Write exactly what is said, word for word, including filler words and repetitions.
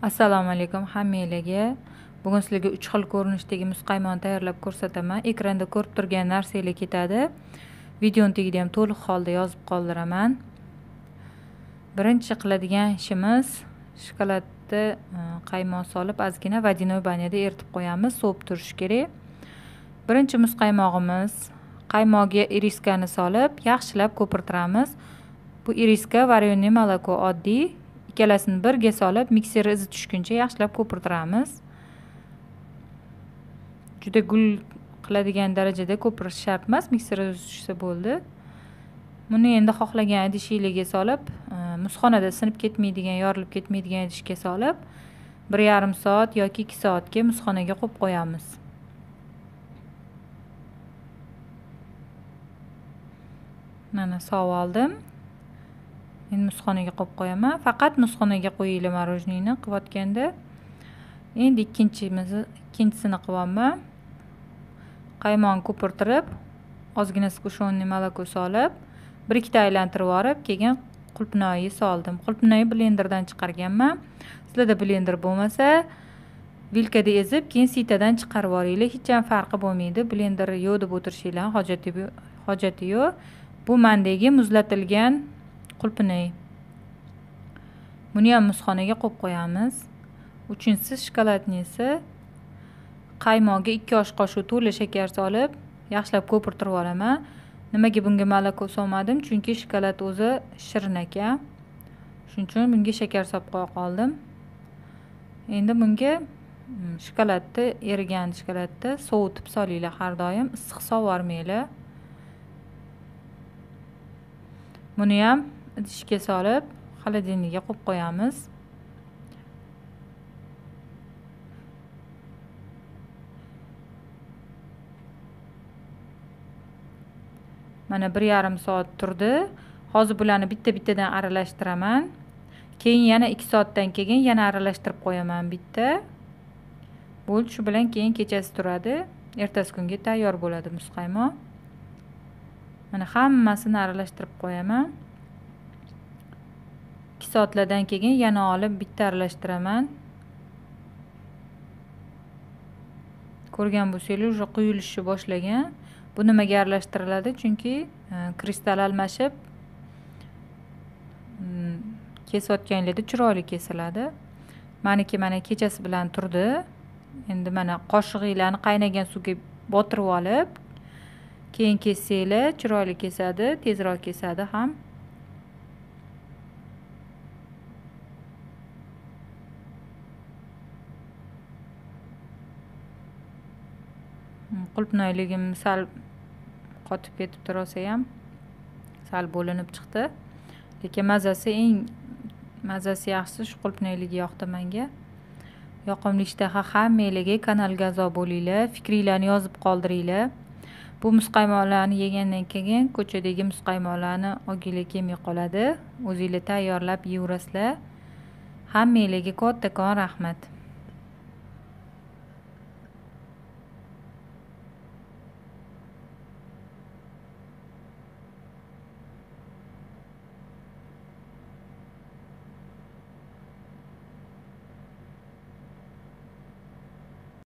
ئەسسالامۇ ئەلەيكۇم ھەممەيلەرگە. بۈگۈن سىلەرگە ئۈچ خىل كۆرۈنۈشتىكى مۇسقايمانى تەييارلاپ كۆرسىتىمەن. ئېكراندا كۆرۈپ تۇرغان نەرسىلەر كېتىدۇ. ۋىدېئونىڭ تېگىدە ھەم تولۇق ھالدا يازىپ قالدۇرىمەن. بىرىنچى قىلىدىغان ئىشىمىز، شوكولادنى، ئە، قايماق سېلىپ، ئازغىنە ۋودنوي بانيادا ئېرىتىپ قويىمىز، سوۋۇپ تۇرۇشى كېرەك. بىرىنچى مۇسقايمىقىمىز، قايماققا ئىرىسكانى سېلىپ، ياخشىلاپ كوپۇرتىرىمىز. بۇ ئىرىسكا، ۋاريوننىي مالوكو ئاددىي. ئىككىلىسىنى بىرگە سېلىپ، مىكسېر ئىزى چۈشكۈنچە ياخشىلاپ كوپۇرتۇرىمىز. جۈدە گۈل قىلىدىغان دەرىجىدە كوپۇرۇش شەرت ئەمەس، مىكسېر ئىزى چۈشسە بولدى. بۇنى ئەمدى خالىغان ئىدىشلەرگە سېلىپ، ئە، مۇسخانىدا سىنىپ كەتمەيدىغان، يارىلىپ كەتمەيدىغان ئىدىشكە سېلىپ، بىر يېرىم سائەت ياكى ئىككى سائەتكە مۇسخانىغا قويۇپ قويىمىز. مانا، سوۋۇپ ئالدىم. ئەمدى مۇسخانىغا قويۇپ قويىمەن. پەقەت مۇسخانىغا قويۇڭلار ماروژنىينى قىلىۋاتقاندا. ئەمدى ئىككىنچىمىز، ئىككىنچىسىنى قىلىۋالىمەن. قايماقنى كوپۇرتۇرۇپ، ئازغىنە سگۇشوننىي مالوكو سېلىپ، بىر ئىككىدە ئايلاندۇرۇپ ئېلىپ، كېيىن قۇلۇپناينى سالدىم. قۇلۇپناينى بلېندېردىن چىقارغانمەن. سىلەردە بلېندېر بولمىسا، ۋىلكىدا ئېزىپ، كېيىن سىتادىن چىقىرىۋېلىڭلار. ھېچ پەرقى بولمايدۇ. بلېندېر يوق دەپ ئولتۇرۇشۇڭلارنىڭ ھاجىتى، ھاجىتى يوق. بۇ مەندىكى مۇزلىتىلگەن قۇلۇپناي. بۇنى ھەم مۇسخانىغا قويۇپ قويىمىز. ئۈچىنچىسى شوكولادنىسى. قايماققا ئىككى ئاش قاشۇق تولا شېكەر سېلىپ، ياخشىلاپ كوپۇرتۇرۇپ ئالىمەن. نېمىگە بۇنىڭغا مالوكو سالمىدىم؟ چۈنكى شوكولاد ئۆزى شېرىن ئىكەن. شۇنىڭ ئۈچۈن بۇنىڭغا شېكەر سېلىپ قويۇپ قالدىم. ئەمدى بۇنىڭغا، م، شوكولادنى، ئېرىگەن شوكولادنى سوۋۇتۇپ سالىڭلار ھەر دائىم، ئىسسىق سالىۋەرمەيلى. بۇنى ھەم ئىدىشكە سېلىپ، خالادىلنىكقا قويۇپ قويىمىز. مانا، بىر يېرىم سائەت تۇردى. ھازىر بۇلارنى بىتتا-بىتتىدىن ئارىلاشتۇرىمەن. كېيىن يەنە ئىككى سائەتتىن كېيىن يەنە ئارىلاشتۇرۇپ قويىمەن بىتتا. بولدى، شۇ بىلەن كېيىن كېچىسى تۇرىدۇ. ئەتىسى كۈنگە تەييار بولىدۇ مۇسقايماق. مانا، ھەممىسىنى ئارىلاشتۇرۇپ قويىمەن. ئىككى سائەتلەردىن كېيىن يەنە ئېلىپ بىتتا ئارىلاشتۇرىمەن. كۆرگەن بولسىڭلار، ئۇژې قۇيۇلۇشقا باشلىغان. بۇ نېمىگە ئارىلاشتۇرۇلىدۇ؟ چۈنكى، ئە، كرىستال ئالمىشىپ، م، كېسىۋاتقانلىرىدا چىرايلىق كېسىلىدۇ. مېنىڭكى مانا كېچىسى بىلەن تۇردى. ئەمدى مانا قاشۇقلارنى قاينىغان سۇغا باتۇرۇپ ئېلىپ، كېيىن كېسىڭلار، چىرايلىق كېسىدۇ، تېزرەك كېسىدۇ ھەم. قۇلۇپنايلىقىم سەل قاتىپ كېتىپتۇ روسىيەم. سەل بۆلۈنۈپ چىقتى. لېكىن مەززىسى ئەڭ، مەززىسى ياخشىسى شۇ قۇلۇپنايلىقى ياقتى مەنگە. ياقىملىق ئىشتىھا ھەممەيلىگە، كانالغا ئەزا بولۇڭلار، پىكرىلەرنى يازىپ قالدۇرۇڭلار. بۇ مۇسقايماقلارنى يېگەندىن كېيىن، كوچىدىكى مۇسقايماقلارنى ئاغزىڭلار كەلمەي قالىدۇ. ئۆزۈڭلار تەييارلاپ يەۋېرىسىلەر. ھەممەيلىگە كاتتىكان رەھمەت.